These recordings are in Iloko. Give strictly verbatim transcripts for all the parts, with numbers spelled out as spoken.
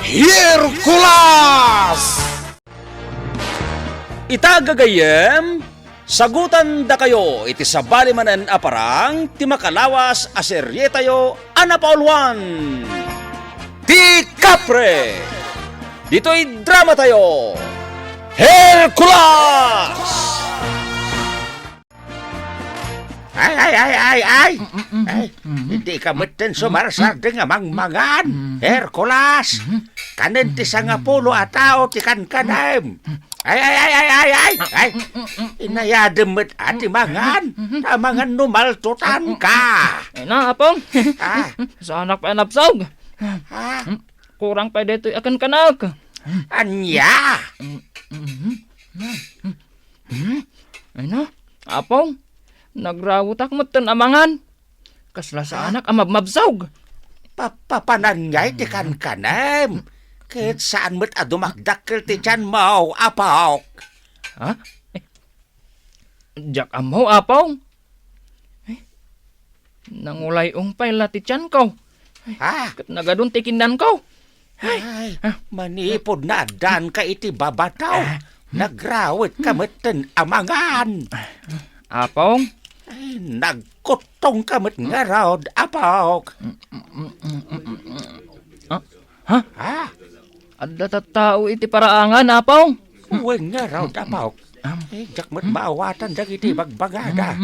Hercules! Ita gagayyem, sagutandakayo iti sabali manen a parang ti makalawas a serietayo a napauluan, Ti Kapre. Ditoy dramatayo, Hercules! Ay, ay, ay, ay, ay! Mm, mm, mm, Ay, mm, mm, hindi ka mm, metten mm, sumarsardeng a mangmangan, mm, mm, Hercules! Mm. Kanen ti sangapulo a tao ti kankanem. Ay, ay, ay, ay, ay, ay, ay! Mm, mm, mm, mm, mm. Inayadem met a ti mangan, mm, mm, mm, ta mangan no maltutan ka. Ay na, Apong. Ah. Saanak pay a nabsog. Ah. Kurang pay daytoy a kankanak. Ania? Mm, mm, mm. Hmm? Ay na, Apong, nagrawetak metten a mangan. Kasla saanak a mabmabsog. Papapanan ngay ti kankanem. Ket saan met a dumakdakkel ti tianmo, Apok. Ha? Eh, diak ammo, Apong. Eh, nangulay-ong pay la ti tianko. Ha? Ket nagadun ti kinnanko. Ay, ay, ah, manipud naaddanka iti babataw, ah, nagrawetka metten a mangan. Apong? Ay, nagkuttongka met ngarud, Apok. Ah, ha? Ha? Adda tattao iti paraangan, Apong? Wen ngarud, Apok. Ay, diak met maawatan dagiti bagbagada.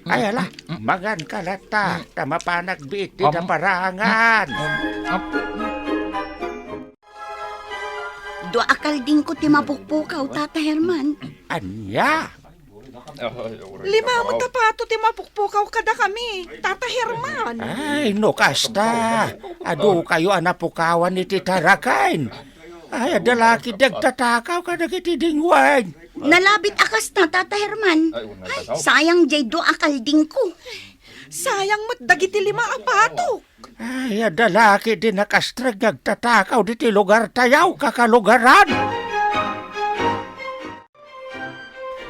Ay, ala, manganka latta, ta mapanak biit ti paraangan. Dua a kaldingko ti mapukpukaw, Tata Herman. Ania? Lima met a pato ti mapukpukaw kadakami, Tata Herman. Ay, no kasta, adu kayo a napukawan iti taraken. Ay, adda la ketdi agtatakaw kadagiti dingweng. Nalabit a kasta, Tata Herman. Ay, sayang jay dua a kaldingko. Sayang met dagiti lima a pato. Ay, adda la ketdi nakastreg nga agtatakaw diti lugartayo, kakalugaran.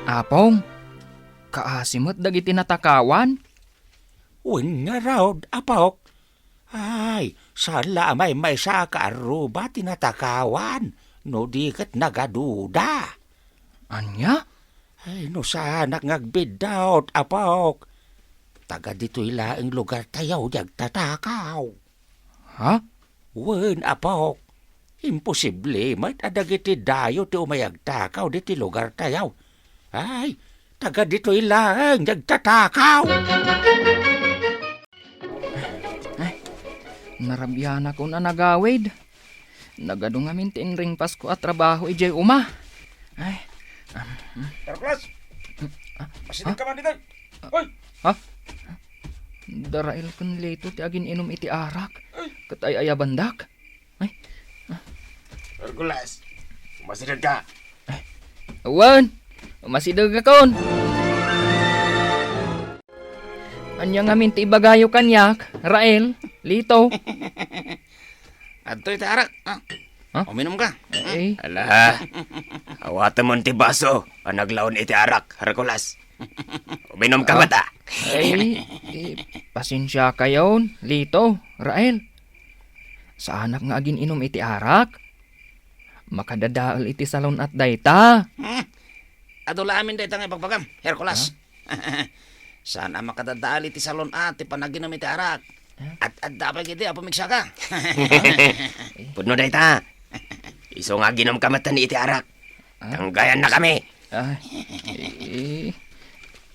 Apong, kaasi met dagiti natakawan? Wen ngarud, Apok. Ay, saan la a maymaysa a kaarruba ti natakawan, no di ket nagaduda. Ania? Ay, no saanak nga agbiddut, Apok. Taga ditoy laeng lugartayo ti agtatakaw. Ha? Wen, Apok. Imposible met a dagiti dayo ti umay agtakaw diti lugartayo. Ay, taga ditoy laeng ti agtatakaw. Ay, narabianakon a nagawid. Nagadu ngamin ti inringpasko a trabaho idiay uma. Ay. Hercules! Ah, masideg ka man ditoy. Hoy! Ha? Da Rael ken Lito ti agin-inum iti arak. Ay. Ket ay-ayabandak. Ay. Hercules, masideg ka. Wen, masidegakon. Ania ngamin ti ibagayo kaniak, Rael, Lito? Adtoy ti arak. Ah, ha? Uminom ka. Eh. Ala, awatemon ti baso a naglaon iti arak, Hercules. Uminom ka, ah, met a. Ay, eh, pasensiakayon, Lito, Rael. Saanak nga agin-inum iti arak. Makadadael iti salun-at dayta. Hmm. Adu la amin dayta nga ibagbagam, Hercules. Ha? Saan a makadadael iti salun-at ti panaginum iti arak. Ha? Ad-adda pay ketdi a pumigsaka. Pudno dayta. Isu nga aginum ka metten iti arak. Ha? Tanggayan na kami. Ah, eh,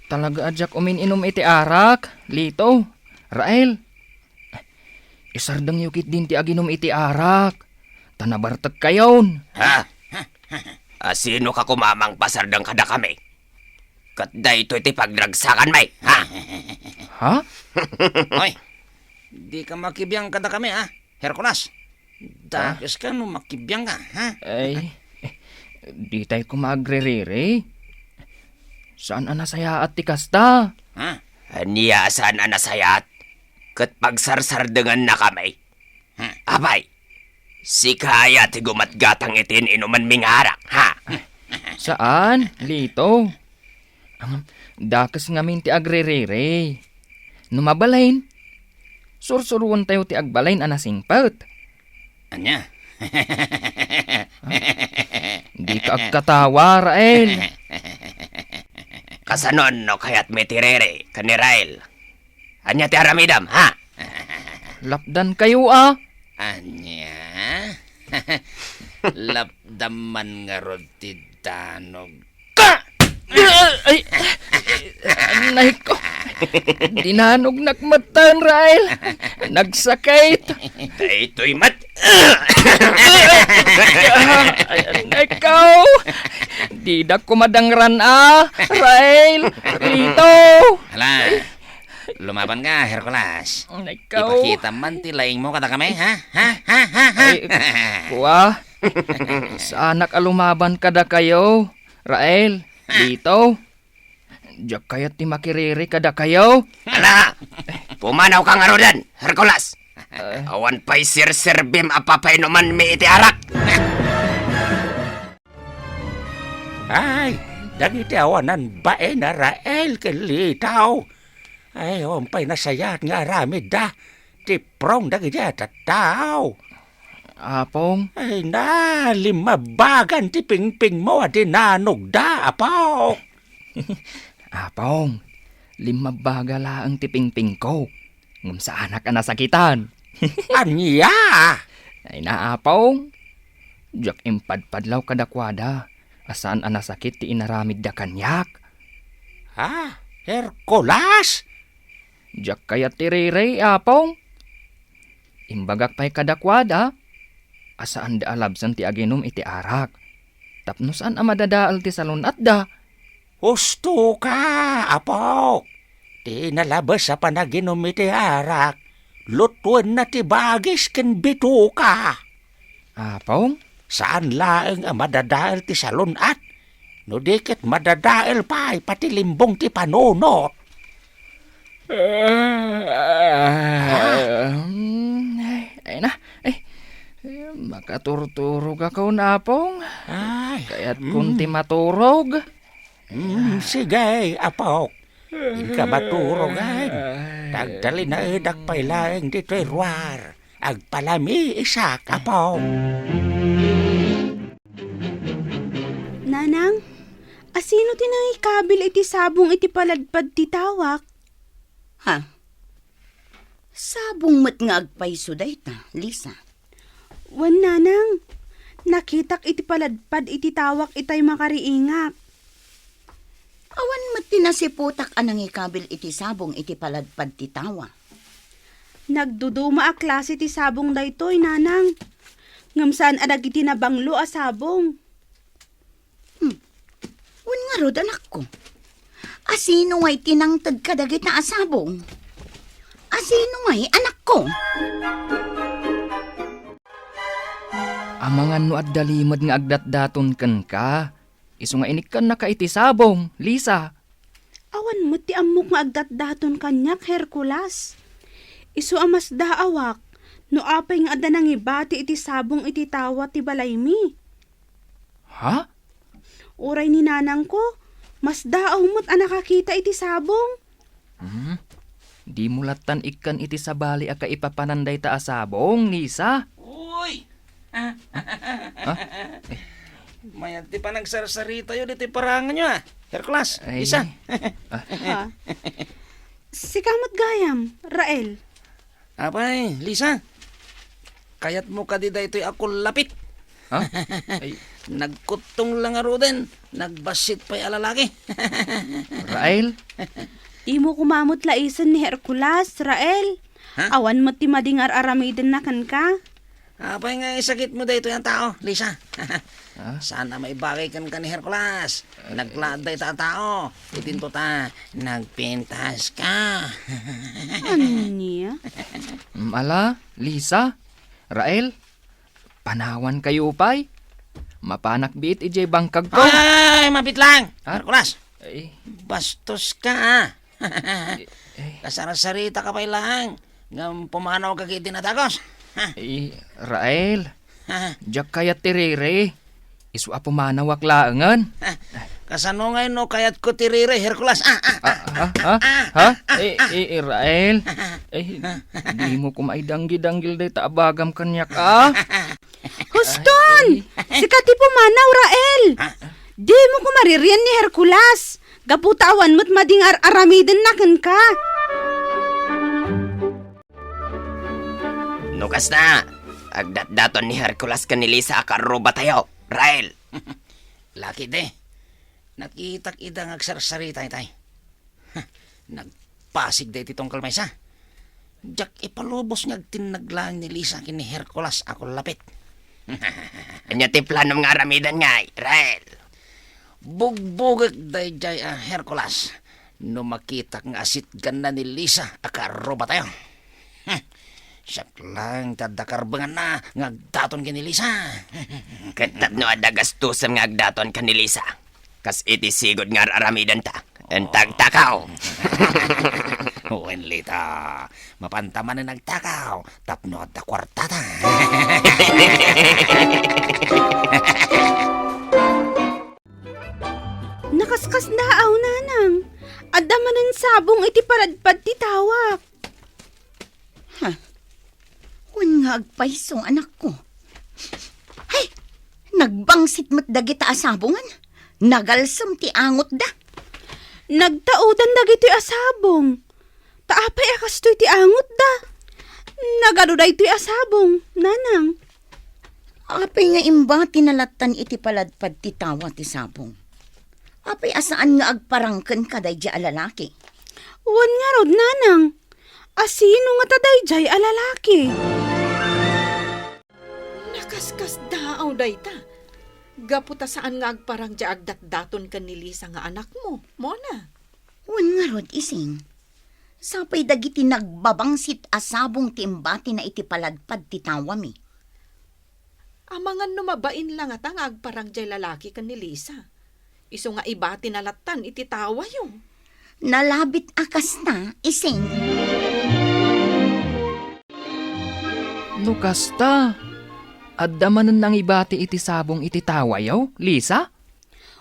talaga a diak umin-inum iti arak, Lito, Rael. Isardengyo ketdin ti aginum iti arak, ta nabartekkayon. Ha? A sino ka koma a mangpasardeng kadakami? Ket daytoy ti pagragsakanmi, ha? Ha? Oy, di ka makibiang kadakami, ha? Hercules, dakes ka no makibiang ka, ha? Ay, ditay koma agririri. Saan a nasayaat ti kasta? Ha? Ania a saan a nasayaat? Ket pagsarsardengannakami. Hmm. Apay, sika aya ti gumatgatang iti in-inumanmi nga arak, ha? Saan, Lito. Ang dakes ngamin ti agririri. No mabalin, sursuroentayo ti agbalin a nasingpet. Ania? Dika agkatawa, Rael. Kasanon no kayatmi ti riri ken ni Rael? Ania ti aramidem, ha? Lapdankayo, a. Ania? Lapdam man ngarud ti danog ka! Ay, anay ko. Dinanognak metten, Rael. Nagsakit. Daytoy met. Ay, anay ko. Didak kumadangran, a. Rael, Lito. Hala, lumaban ka, Hercules. Anay ko. Ipakita man ti laingmo kadakami, ha? Ha? Ha? Ha? Ha? Ay, kua. Saanak a lumaban kadakayo, Rael, Lito. Diak kayat ti makiriri kadakayo. Ala! Pumanawka ngaruden, Hercules! Ah. Awan pay serserbim a papainumanmi iti arak! Ay, dagiti awanan bain a Rael ken Lito. Ay, awan pay nasayaat nga aramidda. Ti prong dagiti a tattao. Apong? Ay na, limmabagan ti pingpingmo a dinanogda, Apong. Apong, limmabaga laeng ti pingpingko, ngem saanak a nasakitan. Ania? Ay na, Apong. Diak impadpadlaw kadakuada a saan a nasakit ti inaramidda kaniak. Ha? Hercules? Diak kayat ti riri, Apong. Imbagak pay kadakuada a saanda a labsen ti aginum iti arak tapno saan a madadael ti salun-atda. Husto ka, Apok. Ti nalabes a panaginum iti arak, lutuenna ti bagis ken bituka. Apong? Saan laeng a madadael ti salun-at, no di ket madadael pay pati limbong ti panunot. Ah, ay, ay na. Ay, makaturturog ako, Apong. Ay, kayatkon mm. ti maturog. Mm, sige, Apok. Inka maturog, ay. Tagtalinaedak pay laeng ditoy ruar. Agpalamiisak, Apok. Nanang, asino ti nangikabil iti sabong iti paladpad ti tawak? Ha? Sabong met nga agpayso dayta, Lisa. Wen, Nanang. Nakitak iti paladpad iti tawak itay makariingak. Awan met ti nasiputak a nangikabil iti sabong iti paladpad ti tawak. Nagduduma a klase ti sabong daytoy, Nanang. Ngem saan a dagiti nabanglo a sabong. Hmm. Wen ngarud, anakko. Asino ngay ti nangted kadagita a sabong? Asino ngay, anakko? Amangan no adda limed nga agdatdaton kenka, isu nga inikkannaka iti sabong, Lisa. Awan met ti ammok nga agdatdaton kaniak, Hercules. Isu a masdaawak no apay nga adda nangibati iti sabong iti tawa ti balaymi. Ha? Uray ni nanangko, masdaaw met a nakakita iti sabong. Hmm? Dimo lattan ikkan iti sabali a kaipapanan dayta a sabong, Lisa? Uy! Ha? Mayat ti panagsarsaritayo ditoy paranganyo, a. Hercules, ay. Lisa. Ah. Ha? Sika met gayam, Rael. Apay, Lisa? Kayatmo kadi daytoy a kullapit? Ha? Ay. Nagkuttong la ngaruden, nagbassit pay a lalaki. Rael? Dimo koma met laisen ni Hercules, Rael. Ha? Awan met ti madi nga ar-aramidenna kenka. Apay nga isakitmo daytoy a tao, Lisa? Ha? Saan a maibagay kenka ni Hercules? Naglaad dayta a tao. Idinto ta, nagpintas ka. Ania? Mm, ala, Lisa, Rael, panawankayo pay. Mapanak biit idiay bangkagko. Ay, mabit lang! Ha? Hercules! Ay. Bastos ka, a. Eh, eh. Kasarsarita ka pay laeng ngem pumanawka ket iti nadagos. Ha? Eh, Rael, ha? Diak kayat ti riri. Isu a pumanawak laengen. Ha? Kasano ngay no kayatko ti riri, Hercules? Ah, ah, ah, ha? Ha? Ha? Eh, eh, eh, Rael. Eh, dimo koma idanggi-danggil dayta a bagam kaniak, a. Eh? Sika ti pumanaw, Rael. Ah, ah. Dimo ko maririan ni Hercules. Gapu ta awan met madi nga ar-aramidenna kenka. No kasta, agdatdaton ni Hercules ken ni Lisa a karrubatayo, Rael. Laki de. Nakitak ida nga agsarsarita itay. Nagpasig daytoy tungkol maysa. Diak ipalubos nga agtinnag laeng ni Lisa ken ni Hercules a kullapit. Ania ti planom nga aramiden ngay, Rael? Bugbugek daydiay a Hercules no makitak nga asitganna ni Lisa a karrubatayo. Hm, siak laeng ti adda karbenganna nga agdaton ken ni Lisa. Ket tapno adda gastusem nga agdaton ken ni Lisa, kas iti sigud nga ar-aramidenta, intagtakaw. Wen, Lita, mapanta manen agtakaw tapno adda kuartata. Nakaskasdaaw, nanang. Adda manen sabong iti paladpad ti tawak. Ha? Wen nga agpayso, anakko. Hay! Nagbangsit met dagita a sabongan. Nagalsem ti angotda. Nagtaudan dagitoy a sabong. Ta apay a kastoy ti angotda? Nagadu daytoy a sabong, nanang. Apay nga imbati na lattan iti paladpad ti tawa ti sabong? Apay a saan nga agparang kenka daydiay a lalaki? Wen ngarud, nanang. Asino ngata daydiay a lalaki? Nakaskasdaaw dayta. Gapu ta saan nga agparang diay agdatdaton ken ni Lisa nga anakmo, Mona. Wen ngarud, Ising. Sapay dagiti nagbabangsit a sabong ti imbatina iti paladpad ti tawami. Amangan no mabain la ngata nga agparang diay lalaki ken ni Lisa. Isu nga ibatina lattan iti tawayo. Nalabit a kasta, Ising. No kasta, adda manen nangibati iti sabong iti tawayo, Lisa?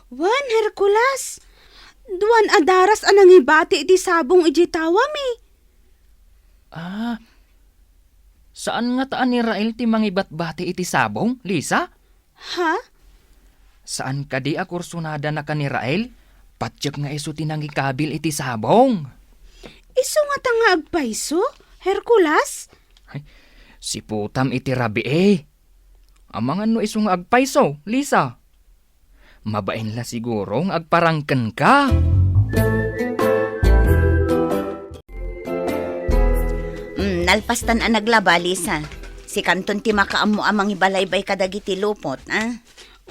Wen, Hercules, duan a daras a nangibati iti sabong idiay tawami. Ah, saan ngata a ni Rael ti mangibatbati iti sabong, Lisa? Ha? Saan kadi a kursunadana ken ni Rael? Patiek nga isu ti nangikabil iti sabong. Isu ngata nga agpayso, Hercules? Ay, siputam iti rabii. Amangan no isu nga agpayso, Lisa. Mabain la siguro nga agparang kenka. Mm, nalpastan a naglaba, Lisa. Sikanton ti makaammo a mangibalaybay kadagiti lupot, a?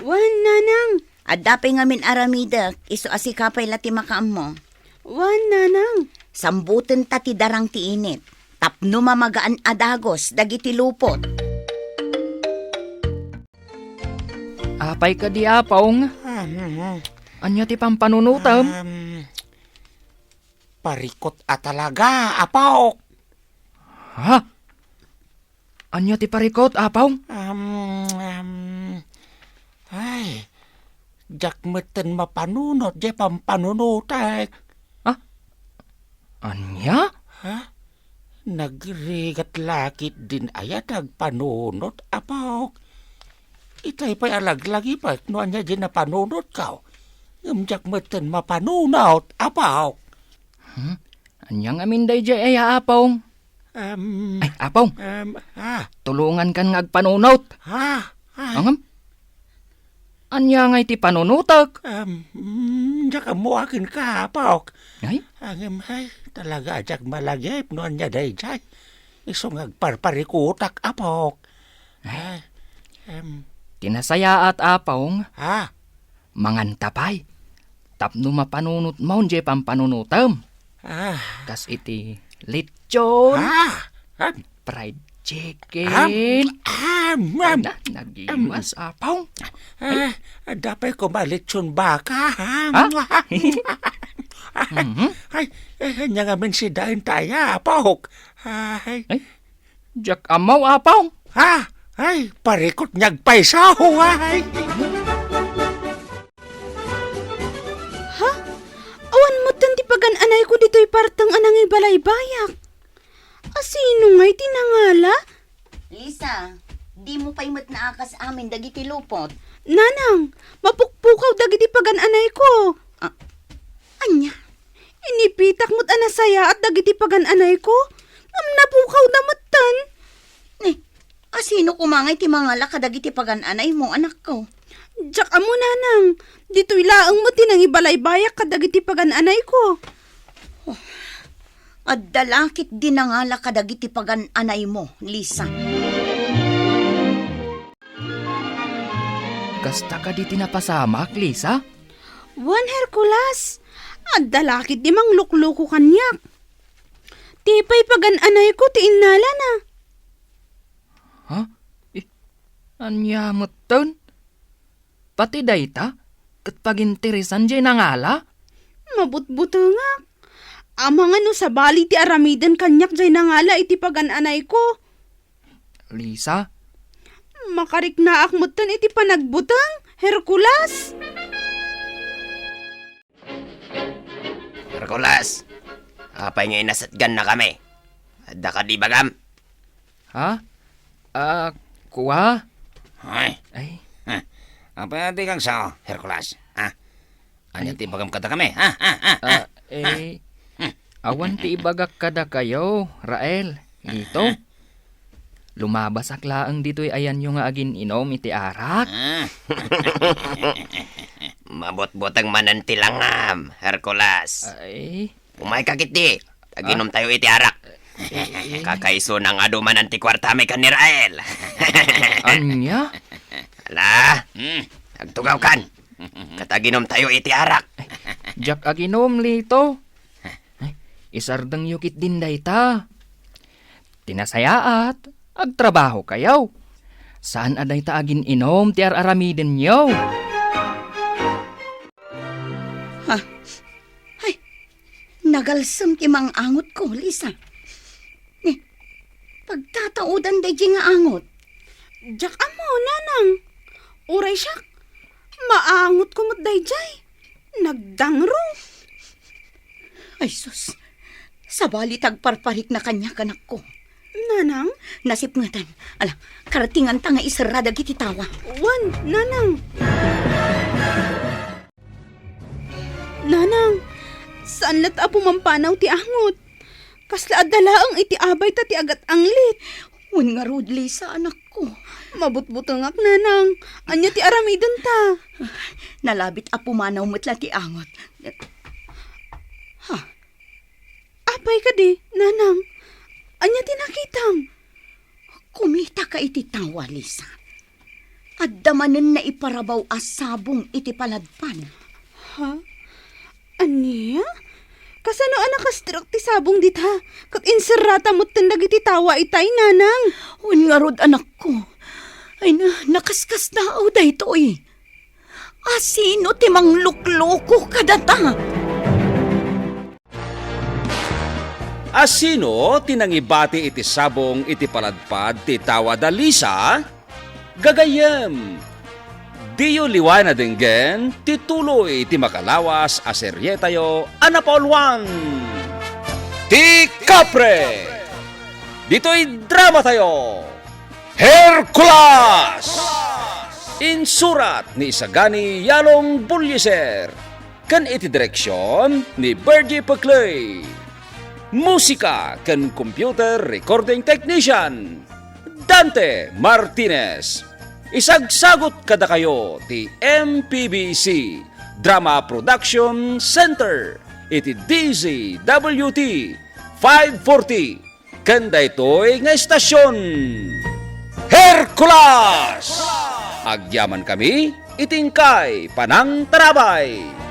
Wen, nanang. Adda pay ngamin aramidek, isu a sika pay la ti makaammo. Wen, nanang. Sambutenta ti darang ti init, tapno mamagaan a dagus dagiti lupot. Apay kadi, Apong? Um, ania ti pampanunotem? Um, parikot a talaga, Apok. Ha? Ania ti parikot, Apong? Um, um, ay, diak metten mapanunot diay pampanunotek. Ha? Ania? Ha? Nagrigat la ketdin aya ti agpanunot, Apok? Itay pay a laglagipek no ania diay napanunotko. Ngem diak metten mapanunot, Apok. Hmm? Ania ngamin daydiay aya, Apong? Em, Ay, Apong! Em, ah. Tulongankan nga agpanunot. Ah, ah. Ngem? Ania ngay ti panunotek? Em, mm, diak ammo akinka, Apok. Ay? Ngem, ay, talaga a diak malagip no ania daydiay. Isu nga agparparikotak, Apok. Ay. Ay, em. Ti nasayaat, Apong. Ah. Manganta pay. Tapno mapanunotmo diay pampanunotem. Ah. Kas iti lechon, Ah, ah. fried chicken. Am, am, am. Ay na, nagimas, Apong. Ah, adda pay koma lechon baka, ha? Ha? Mhm. Ay, eh, ania ngamin sidaenta aya, Apok? Ay. Ay, diak ammo, Apong. Ha? Ay, parikot nga agpayso, ay. Ha? Awan metten ti pagan-anayko ditoy parteng a nangibalaybayak. Asino ngay ti nangala? Lisa, Dimo pay met naakas amin dagiti lupot. Nanang, mapukpukaw dagiti pagan-anayko. Ah, ania? Inipitak met a nasayaat dagiti pagan-anayko. Ngem napukawda metten. Ni, asino koma nga iti mangala kadagiti pagan-anaymo, anakko? Diak ammo, nanang. Ditoy laeng met ti nangibalaybayak kadagiti pagan-anayko. Oh, adda la ketdi nangala kadagiti pagan-anaymo, Lisa. Kasta kadi ti napasamak, Lisa? Wen, Hercules, adda la ketdi manglukloko kaniak. Ti pay pagan-anayko ti innalana. Ha? I-, ania metten? Pati dayta, ket paginteresan jay nangala? Mabutbutengak. Amangan no sabali ti aramiden kaniak jay nangala iti pagan-anayko. Lisa? Makariknaak metten iti panagbuteng, Hercules. Hercules, apay nga inasatgannakami? Adda kadi ibagam? Ha? Ah, kua? Ay. Ay. Huh. Apay a dika agsao, Hercules? Ha? Ania ti ibagam kadakami? Ha? Ha? Ha? Ah, eh, awan ti ibagak kadakayo, Rael, Lito. Lumabasak laeng ditoy ayanyo nga agin-inom iti arak. Ah. Mabutbuteng manen ti langam, Hercules. Ay. Umayka ketdi. Aginomtayo iti arak. Eh, eh. Kakaisuna nga adu manen ti kuartami ken ni Rael. Ania? Ala, hmm, agtugawkan. Ket aginomtayo iti arak. Diak aginom, Lito. Ay, isardengyo ketdin dayta. Ti nasayaat, agtrabahokayo. Saan a dayta agin-inom ti ar-aramidenyo. Ha? Ay, nagalsem ti mang-angotko, Lisa. Ni, pagtataodan daydiay nga angot. Diak ammo, nanang. Uray siak, maangotko met daydiay. Nagdangro. Ay, sus. Sabali ti agparparikna kaniak, anakko. Nanang? Nasipngetan. Ala, karatinganta nga iserra dagiti tawa. Wen, nanang. Nanang, saan latta a pumampanaw ti angot? Kasla adda laeng iti abayta ti agat-anglit. Wen ngarud, Lisa, anakko. Mabutbutengak, nanang. Ania ti aramidenta? Nalabit a pumanaw met la ti angot. Ha? Apay kadi, nanang? Ania ti nakitam? Kumitaka iti tawa, Lisa. Adda manen naiparabaw a sabong iti paladpad. Ha? Ania? Kasano a nakastrek ti sabong dita? Ket inserrata metten dagiti tawa itay, nanang. Wen ngarud, anakko. Ay na, nakaskasdaaw daytoy. Asino ti manglukloko kadata? Asino ti nangibati iti sabong iti paladpad ti tawa da Lisa? Gagayyem, diyo liwayan a denggen ti tuloy ti makalawas a serietayo a napauluan, Ti Kapre! Ditoy dramatayo, Hercules! Insurat ni Isagani Yalong Bulliser. Ken iti direksion ni Virgie Peclay. Musika ken computer recording technician, Dante Martinez. Isagsagut kadakayo ti M P B C Drama Production Center iti D Z W T five forty. Ken daytoy nga estasion, Hercules! Agyamankami iti inkay panangtarabay.